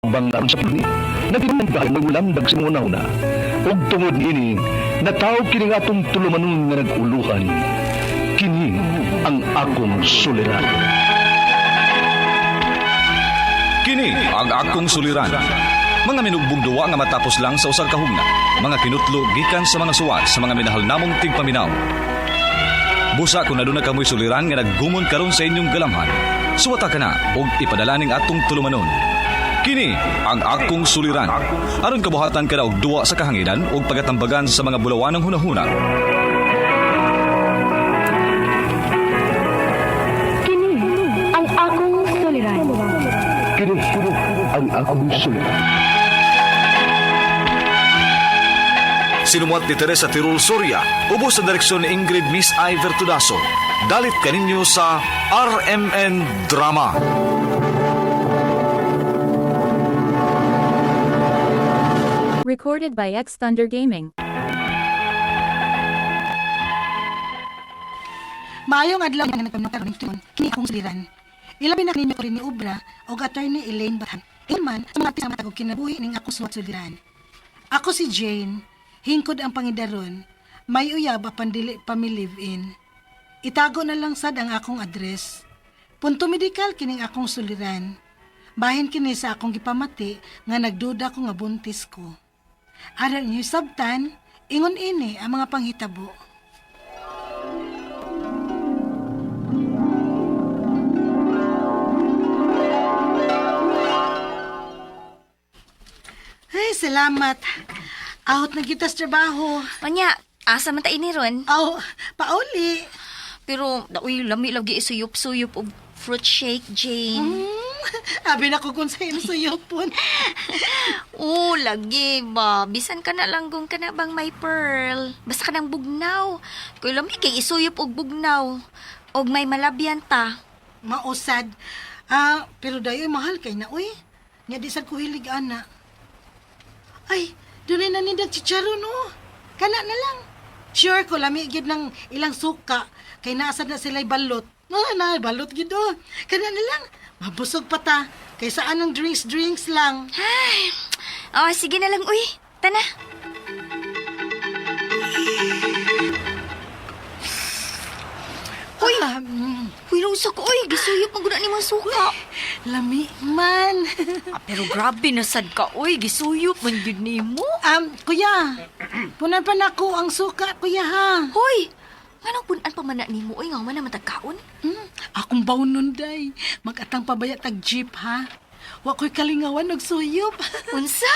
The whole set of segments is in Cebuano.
Bang aron sa pagni nagtinong magulamdag sa mga una ug tungod niini nataw kini nga atong tulumanon nga nag-uluhan, kini ang akong suliran. Kini ang akong suliran. Mga minugbong duwa nga matapos lang sa usag kahugna. Mga kinutlo gikan sa mga suwat sa mga minahal namong tigpaminaw. Busa kung aduna kamoy suliran nga naggumon karon sa inyong galamhan. Suwata ka na og ipadala ning atong tulumanon. Kini ang akong suliran. Aron kabuhatan ka na og duwa sa kahanginan ug pagatambagan sa mga bulawanong hunahuna. Kini ang akong suliran. Kini ang akong suliran. Sinumuat ni Teresa Tirul Soria, ubos sa direksyon ni Ingrid Miss I. Vertudaso. Dalit kaninyo sa RMN Drama. Recorded by X Thunder Gaming. Maayong adlaw nga nagpamakaroon tuon, kini akong suliran. Ilabi na ninyo rin ni Ubra o attorney Elaine Bathan. Ingon man sa mga sa matag og kinabuhi ning akong suwat suliran. Ako si Jane, hingkod ang pangidaron, may uyab apan dili pa mi live-in. Itago na lang sad ang akong address. Punto medikal kining akong suliran. Bahin kini sa akong gipamati nga nagduda ko nga buntis ko. Aron inyo sabtan, ingon ini ang mga panghitabo. Ay, salamat. Out na kita sa trabaho. Manya, asa man ta ini ron? Aw, pauli. Pero daoy lami lagi isuyop-suyop og fruit shake, Jane. Abi na ko kung sa imo suyopon. Oo, lagi ba? Bisan ka na lang kung ka na bang may pearl. Basta ka nang bugnaw. Kuy lami kay isuyop og bugnaw. Og may malabyan ta. Mausad. Ah, pero dayoy mahal kay na uy. Nya di sad ko hilig ana. Ay, dunay na nindag chicharon oh. Kana na lang. Sure ko lami gyud ng ilang suka kay naasad na sila'y balot. Ah, na balot gyud oh. Kana na lang. Mabusog pa ta. Kay saan ang drinks drinks lang. Ay, oh, sige na lang, uy. Tana. Uy! Ah, Uy, Rosa ko, uy, gisuyop ang guna ni mong suka. Lami man. Ah, pero grabe na sad ka, uy, gisuyop man gyud nimo. Kuya, punan pa nako ang suka, kuya ha. Hoy! Nganong punan pa man na nimo, uy, nga man naman tagkaon? Akong bawnon day. Magatang pabaya tag jeep ha. Wa ko'y kalingawan og suyop. Unsa?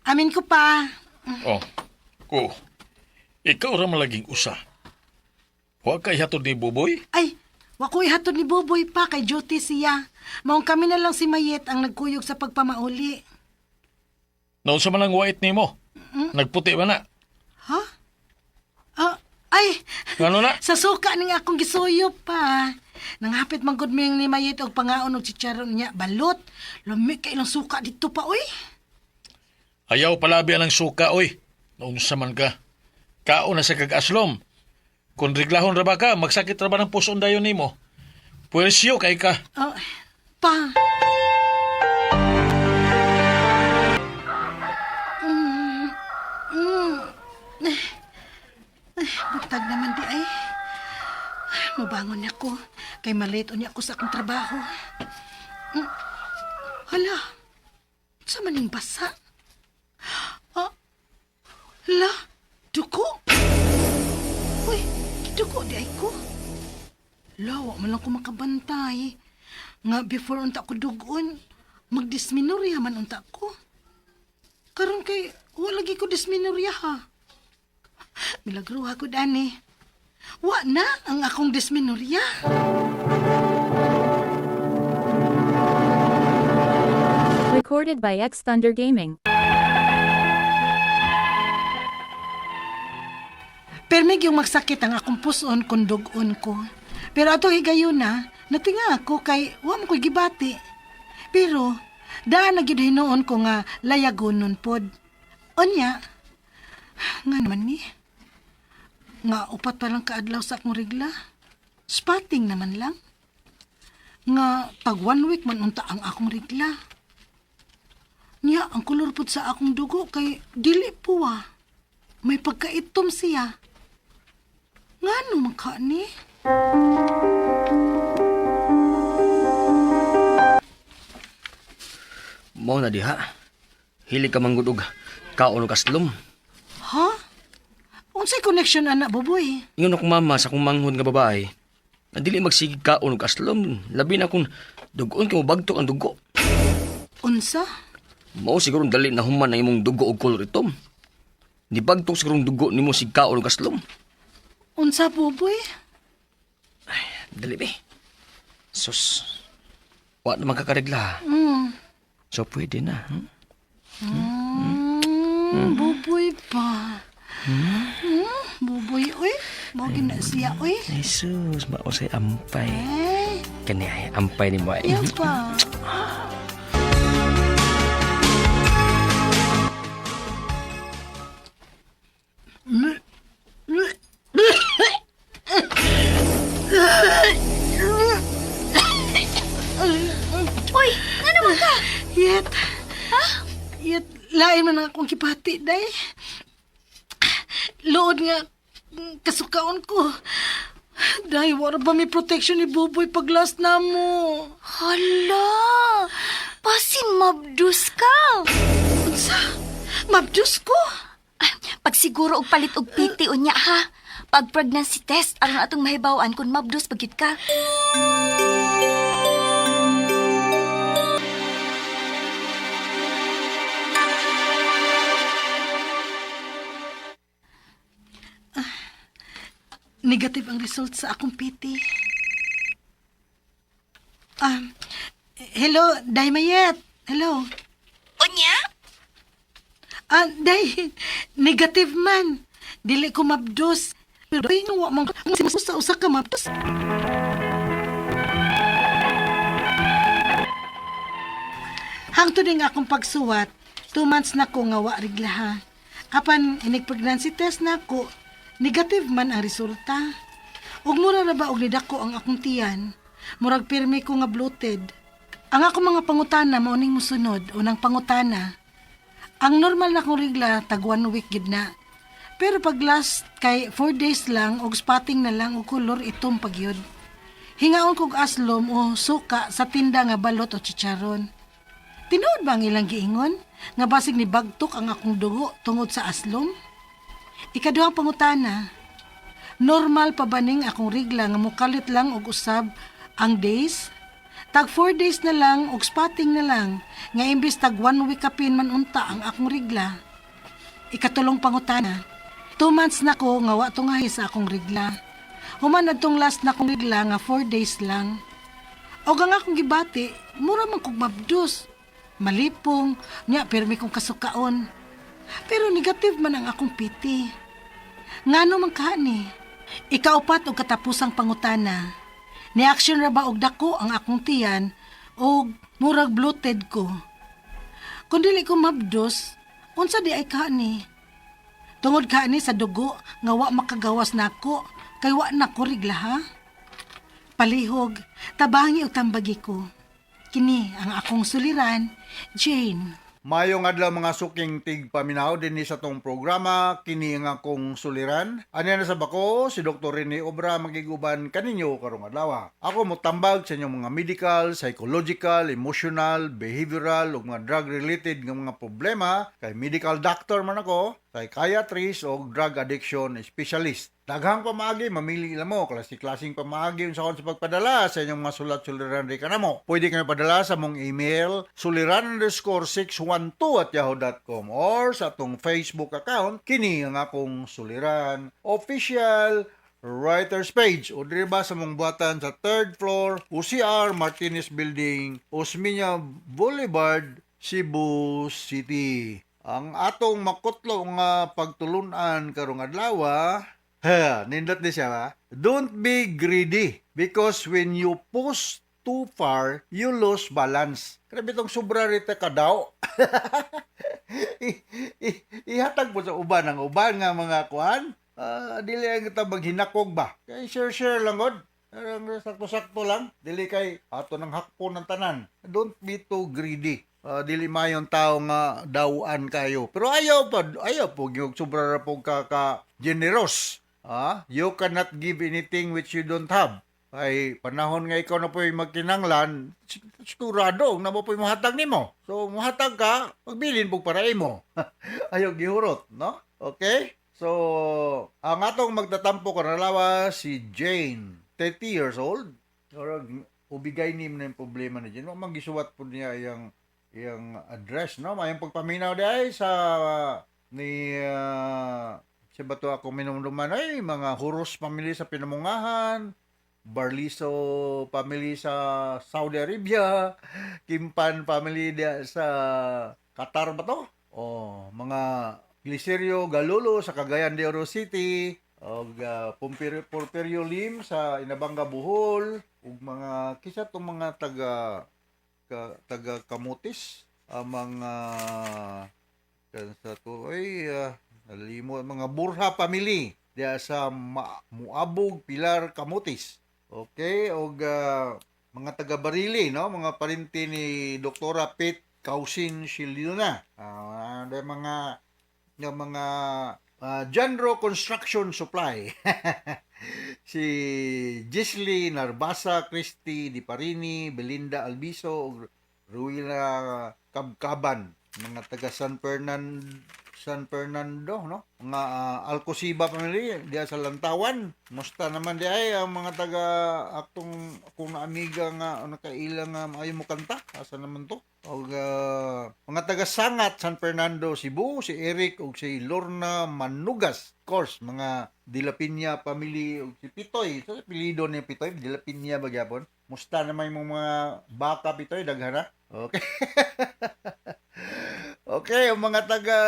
Amin ko pa. Oh, ko. Ikaw ra malaging usa. Wa kay hatod ni Buboy? Ay, wa ko'y hatod ni Buboy pa kay duty siya. Maong kami na lang si Mayet ang nagkuyog sa pagpamauli. Naunsa man ang wait nimo? Nagputi ba na? Ha? Ah, ay, Ngano na? sa suka ning akong gisuyop pa. Nanghapit man gud mi ni Mayet og pangaon og chicharon niya. Balot. Lami kay ilang suka dito pa uy. Ayaw palabi ang suka oy. Naunsa man ka? Kaon na sa kag-aslom. Kung reglahon ra ba ka, magsakit ra ba ng puson dayon nimo? Puwersyo kay ka. Oh, pa. Mm. Mm. Ay, butag naman di ay. Ay, mabangon ako. Kay malate unya ako sa akong trabaho. Hala. Sa maning basa? Ah, hala. Duko. Uy, duko di ay ko. Lawa man lang ko makabantay. Nga before unta ko dugon, magdisminorya man unta ko. Karon kay wala lagi ko disminorya ha. Milagro ko dani. Wa na ang akong disminorya. Recorded by X Thunder Gaming. Permig yung magsakit ang akong puson kung dugon ko. Pero ato higayon na, natinga ako kay wa mo ko'y gibati. Pero daan na gyud hinuon ko nga layagonon pod. Onya, nga naman ni. Nga upat pa lang kaadlaw sa akong regla. Spotting naman lang. Nga tag 1 week man unta ang akong regla. Niya, ang kolor pud sa akong dugo kay dili puwa. May pagkaitom siya. Ngano man ka ni? Mao na diha. Hili ka manggod og kaon og aslom. Ha? Unsay connection ana, Buboy? Ingon akong mama sa akong manghod nga babae. Na dili magsigig kaon og aslom, labi na kung dugoon kay mobagtok ang dugo. Unsa? Mao siguro dali na human ang imong dugo og kolor itom. Nibagtok siguro ang dugo nimo sig kaon og aslom. Unsa, Buboy? Dali be. Sus. Wa na magkakaregla. So pwede na. Buboy pa. Buboy, uy. Mao gina siya, uy. Ay sus, mao say ampay. Eh, Kani ay ampay nimo ay. iya pa. Uy, nga naman ka? Yet. Ha? Yet, lain man ang akong kipati, day. Lood nga, kasukaon ko. Day, wala ba may protection ni Buboy pag last na mo? Hala, pasin mabdus ka. Unsa? Mabdus ko? Ah, pagsiguro og palit og PT unya ha. Pag pregnancy test aron atong mahibaw-an kung mabdus pa gyud ka. Negative ang result sa akong PT. Hello, Day Mayet. Hello. Unya? Ah, day, negative man. Dili ko mabdus. Pero ay, wa man sa usa ka mabdus. Hangtod ning akong pagsuwat, 2 months na ko nga wa regla ha. Apan inig pregnancy test na ko, negative man ang resulta. Ug mura na ba og nidako ang akong tiyan? Murag pirmi ko nga bloated. Ang akong mga pangutana mao ning mosunod. Unang pangutana, ang normal na kong regla tag 1 week gid na. Pero pag last kay 4 days lang og spotting na lang og kolor itom pagyud. Hingaon kog aslom o suka sa tinda nga balot o chicharon. Tinuod ba ang ilang giingon? Nga basig ni bagtok ang akong dugo tungod sa aslom? Ikaduhang pangutana, normal pa ba ning akong regla nga mukalit lang og usab ang days? Tag 4 days na lang og spotting na lang nga imbis tag 1 week kapin man unta ang akong regla. Ikatulong pangutana, 2 months na ko nga wa tungahi sa akong regla. Human adtong last na kong regla nga 4 days lang. Og ang akong gibati, mura man kog mabdus. Malipong, nya pirmi kong kasukaon. Pero negative man ang akong PT. Ngano man kaani? Ikaupat og katapusang pangutana. Ni-action ra ba og dako ang akong tiyan og murag bloated ko? Kung dili ko mabdos, unsa di ay kaani? Tungod kaani sa dugo nga wa makagawas nako kay wa na ko regla ha? Palihog, tabangi og tambagi ko. Kini ang akong suliran, Jane. Mayong adlaw mga suking tigpaminaw dinhi sa tong programa kini nga akong suliran. Anya na sa bako si Dr. Rene Obra magiguban kaninyo karong adlaw. Ako motambag sa inyong mga medical, psychological, emotional, behavioral ug mga drug related nga mga problema kay medical doctor man ako, psychiatrist o drug addiction specialist. Daghang pamaagi, mamili lang mo. Klase-klaseng pamaagi unsa kon sa pagpadala sa inyong mga sulat suliran ri kanamo. Pwede kayo padala sa mong email suliran_612@yahoo.com or sa atong Facebook account kini ang akong Suliran Official Writers page o diri ba sa mong buhatan sa third floor UCR Martinez Building, Osmeña Boulevard, Cebu City. Ang atong makutlo nga pagtulunan karong adlaw, ha, nindot ni siya ba? Don't be greedy because when you push too far, you lose balance. Grabe itong sobra rito ka daw. Ihatag mo sa uban ang uban nga mga kuan. Ah, dili ang kita maghinakog ba? Kay share-share lang god. Ang sakto-sakto lang, dili kay ato nang hakpon ng tanan. Don't be too greedy. Dili mayon tao nga dawan kayo. Pero ayaw pa, ayaw po yung sobra ra po ka generous. You cannot give anything which you don't have. Ay panahon nga ikaw na po yung magkinanglan, sigurado na mo po yung muhatag nimo. So muhatag ka, pagbilin po para imo. Ayaw gihurot, no? Okay? So, ang atong magtatampo karalawa si Jane, 30 years old. Or ubigay nim na yung problema ni Jane. Wa man gisuwat po niya iyang iyang address, no? Mayang pagpaminaw di ay sa ni sa bato ako minumduman ay mga Huros family sa Pinamungahan, Barliso family sa Saudi Arabia, Kimpan family diya sa Qatar ba to? O mga Glicerio Galulo sa Cagayan de Oro City, og Porfirio Lim sa Inabanga Bohol, ug mga kisa tong mga taga Camotes, ang mga kan sa to ay nalimo mga Burha family diya sa Muabog Pilar Camotes. Okay, og mga taga Barili, no, mga parinti ni Doktora Pete Causin Shiliuna. Mga yung mga Janro Construction Supply. Si Gisli Narbasa, Christy Di Parini, Belinda Albiso, ug Ruila Kabkaban, mga taga San Fernando, no? Mga Alcosiba family diya sa Lantawan. Musta naman di ay ang mga taga atong akong naamiga nga ano kaila nga maayo mo kanta. Asa naman to? Og mga taga Sangat San Fernando Cebu, si Eric ug si Lorna Manugas. Of course, mga De La Piña family ug si Pitoy. So apelyido ni Pitoy, De La Piña ba gyapon? Musta naman imong mga baka, Pitoy, daghan na. Okay. Okay, ang mga taga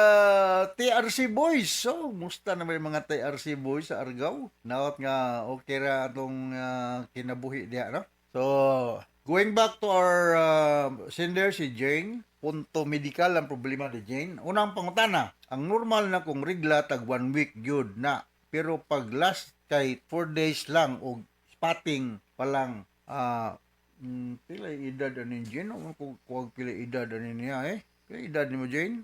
TRC Boys. So, musta naman yung mga TRC Boys sa Argao? Naot nga okay ra atong kinabuhi diha, no? So, going back to our sender si Jane, punto medical ang problema ni Jane. Unang pangutana, ang normal na kong rigla tag 1 week gyud na. Pero pag last kay 4 days lang og spotting pa lang, pila edad ani Jane? O kung kuwag pila edad ani niya eh. Pila edad ni mo, Jane?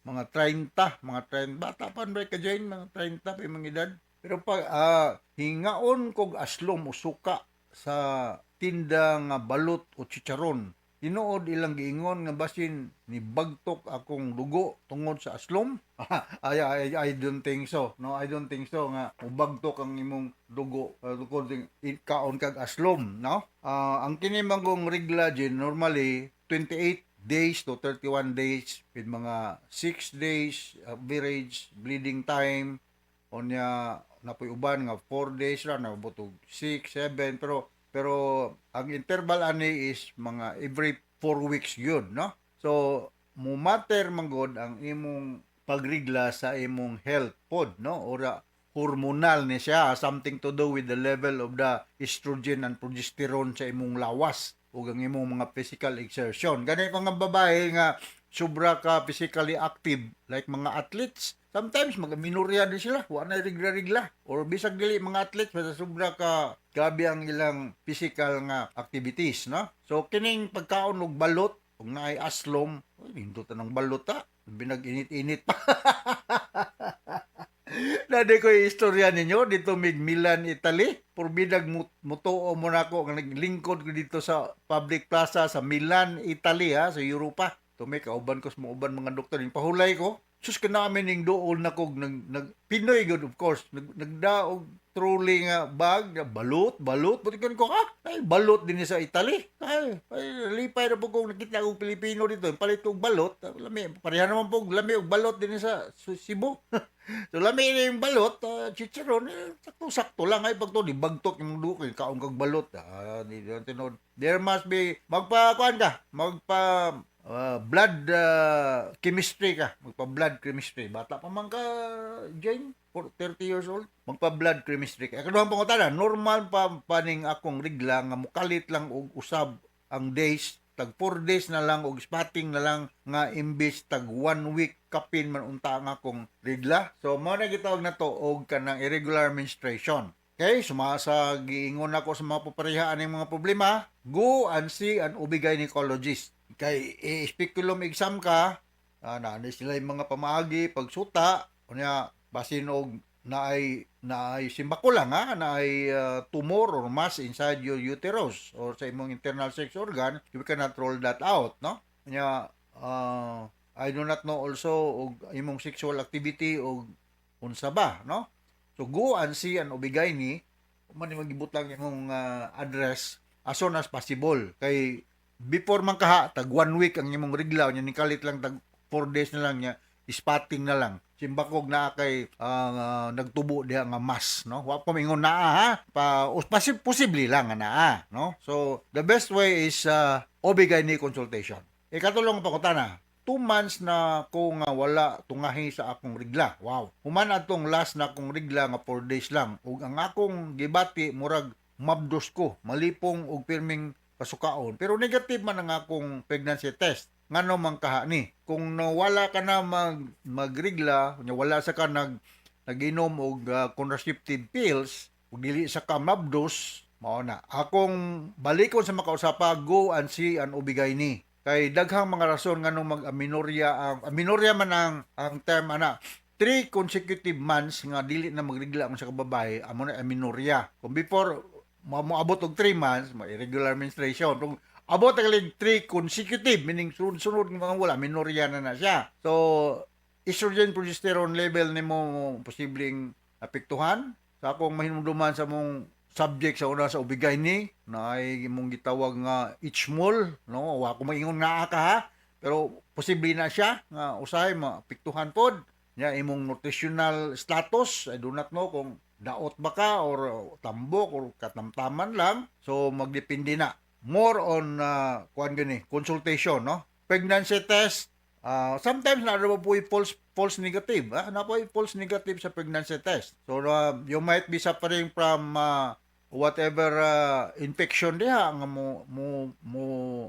Mga 30, mga 30. Bata pa ba ka, Jane? Mga 30 pa yung mga edad. Pero pag hingaon kog aslom o suka sa tinda nga balot o chicharon, tinuod ilang giingon nga basin ni bagtok akong dugo tungod sa aslom? I don't think so. No, I don't think so nga mubagtok ang imong dugo tungod kaon kag aslom, no? Ang kini man kong regla, Jane, normally 28 days to 31 days with mga 6 days average bleeding time. Unya napoy uban nga 4 days ra, naabot og 6, 7, pero pero ang interval ani is mga every 4 weeks yun, no? So mumatter man gud ang imong pagrigla sa imong health pod, no? Ora hormonal ni siya, something to do with the level of the estrogen and progesterone sa imong lawas ug ang imong mga physical exertion. Gani pa nga babae nga sobra ka physically active like mga athletes, sometimes mag-amenorrhea din sila, wa na rigla-rigla. Or bisag dili mga athletes, basta sobra ka grabe ang ilang physical nga activities, no? So kining pagkaon og balot ug naay aslom, uy, nindot ng balot ta, binag init-init pa. Nade ko yung istorya ninyo dito mig Milan, Italy. Purbidag mutuo mo nako nga naglingkod ko dito sa public plaza sa Milan, Italy ha, sa Europa. Tumi kauban ko sa mga uban mga doktor yung pahulay ko. Sus ka namin ning duol na kog nag Pinoy good of course. Nagdaog truly nga bag, nga balot, balot. Buti ko, ay balot din sa Italy. Ay, ay lipay na po kung nakita kong Pilipino dito. Palit kong balot. Lami, pareha naman po, lami og balot din sa Cebu. So lami na yung balot, chicharon, eh, sakto-sakto lang ay pag to di bagtok yung duko, kaon kag balot. Di di tinuod. There must be magpa kuan ka, magpa blood chemistry ka, magpa blood chemistry. Bata pa man ka, Jane, for 30 years old, magpa blood chemistry ka. Kaduhang pangutana, normal pa paning akong rigla nga mukalit lang og usab ang days, tag 4 days na lang og spotting na lang nga imbis tag 1 week kapin man unta ang akong rigla? So mao na gitawag na to og kanang irregular menstruation. Okay, suma sa giingon ako sa mga papareha aning mga problema, go and see an OB gynecologist. Kay i-speculum exam ka, naa ni sila yung mga pamaagi pagsuta, unya basin og naay simbako lang ha, naay tumor or mass inside your uterus or sa imong internal sex organ, you cannot rule that out, no? Unya I do not know also og imong sexual activity og unsa ba, no? So go and see an OB-GYN man magibutang imong address as soon as possible kay before man kaha tag one week ang imong regla, nya nikalit lang tag 4 days na lang, nya spotting na lang, simbakog na kay nagtubo diha nga mass, no? Wa pa mingon naa ha, pa posible lang nga naa, no? So the best way is OB-GYN consultation. Ikatulong pangutana: 2 months na ko nga wala tungahi sa akong rigla. Wow. Human atong last na akong rigla nga 4 days lang. Ug ang akong gibati murag mabdos ko, malipong og pirming pasukaon. Pero negative man ang akong pregnancy test. Ngano man kaha ni? Kung nawala ka na magrigla, nya wala sa ka naginom og contraceptive pills, ug dili sa ka mabdos, mao na. Akong balikon sa makausapa, go and see an OB-GYN. Kay daghang mga rason nganong mag-amenorrhea, ang amenorrhea man ang term ana. 3 consecutive months nga dili na magrigla ang sa kababae, amo na amenorrhea. Kung before moabot og 3 months, ma irregular menstruation. Kung abot ang 3 consecutive, meaning sunod-sunod nga mga wala, amenorrhea na na siya. So estrogen progesterone level nimo posibleng apektuhan. Sa akong mahinumduman sa mong subject sa una sa OB-GYN na ay imong gitawag nga HMOL, no? Wa ko maingon nga ka ha, pero posible na siya nga usahay maapektuhan pod nya imong nutritional status. I do not know kung daot ba ka or tambok or katamtaman lang, so magdepende na more on kuan gani consultation, no? Pregnancy test, sometimes na ba po false false negative, ah, na po false negative sa pregnancy test. So you might be suffering from whatever infection diha nga mo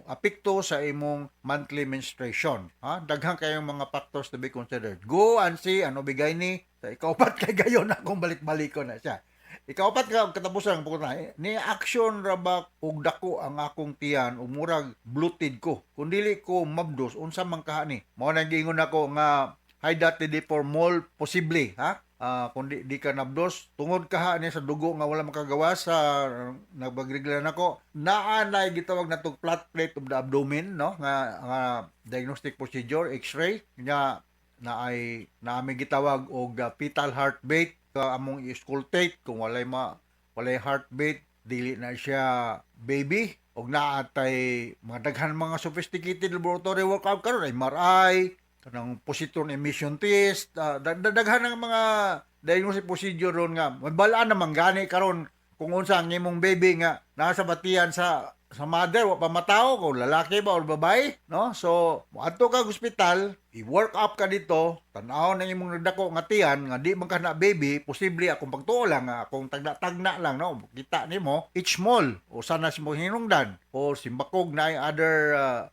apekto sa imong monthly menstruation, ha? Daghan kayong mga factors to be considered. Go and see ano bigay ni sa ikaupat kay gayon akong balik-balikon na siya. Ikaupat ka katapusan po na ni action ra ba og dako ang akong tiyan ug murag bloated ko kung dili ko mabdos? Unsa man kaha ni? Mao nang giingon ako nga hydatidiform mole posible ha. Kung di ka nabdos tungod kaha niya sa dugo nga wala makagawa sa nagbagregla nako, naa na gitawag natong flat plate of the abdomen, no, nga diagnostic procedure, x-ray nya, na ay naami gitawag og fetal heartbeat ka among i-auscultate. Kung walay heartbeat, dili na siya baby. Og naa tay mga daghan mga sophisticated laboratory workup karon, MRI, kanang positron emission test, daghan ng mga diagnostic procedure ron nga mabalaan naman gani karon kung unsa ang imong baby nga nasa batian sa mother, wa pa matawo kung lalaki ba or babae, no? So moadto ka ospital, i-work up ka dito, tan-awon ang imong nagdako nga tiyan nga di man ka na baby. Posible, akong pagtuo lang nga akong tagna-tagna lang, no, kita nimo HMOL o sana sa mo hinungdan o simbakog na ay other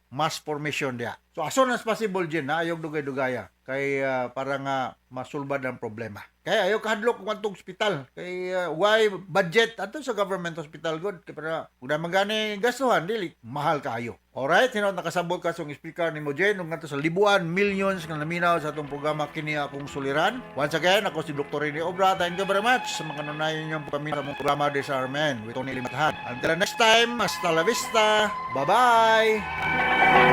mass formation diya. So as soon as possible jin na ayog dugay-dugaya kay para nga masulbad ang problema. Kaya ayaw kahadlok kung atong ospital kay why budget ato sa government hospital good kay para kung na magani gastuhan, dili mahal kaayo. Alright, hinaut nakasabot ka sa speaker ni mo Jen ug ngadto sa libuan millions nga naminaw sa atong programa kini akong suliran. Once again, ako si Dr. Rene Obra. Thank you very much sa mga kanunayan niyong kami sa among programa Disarmen with Tony Limathan. Until next time, hasta la vista. Bye-bye.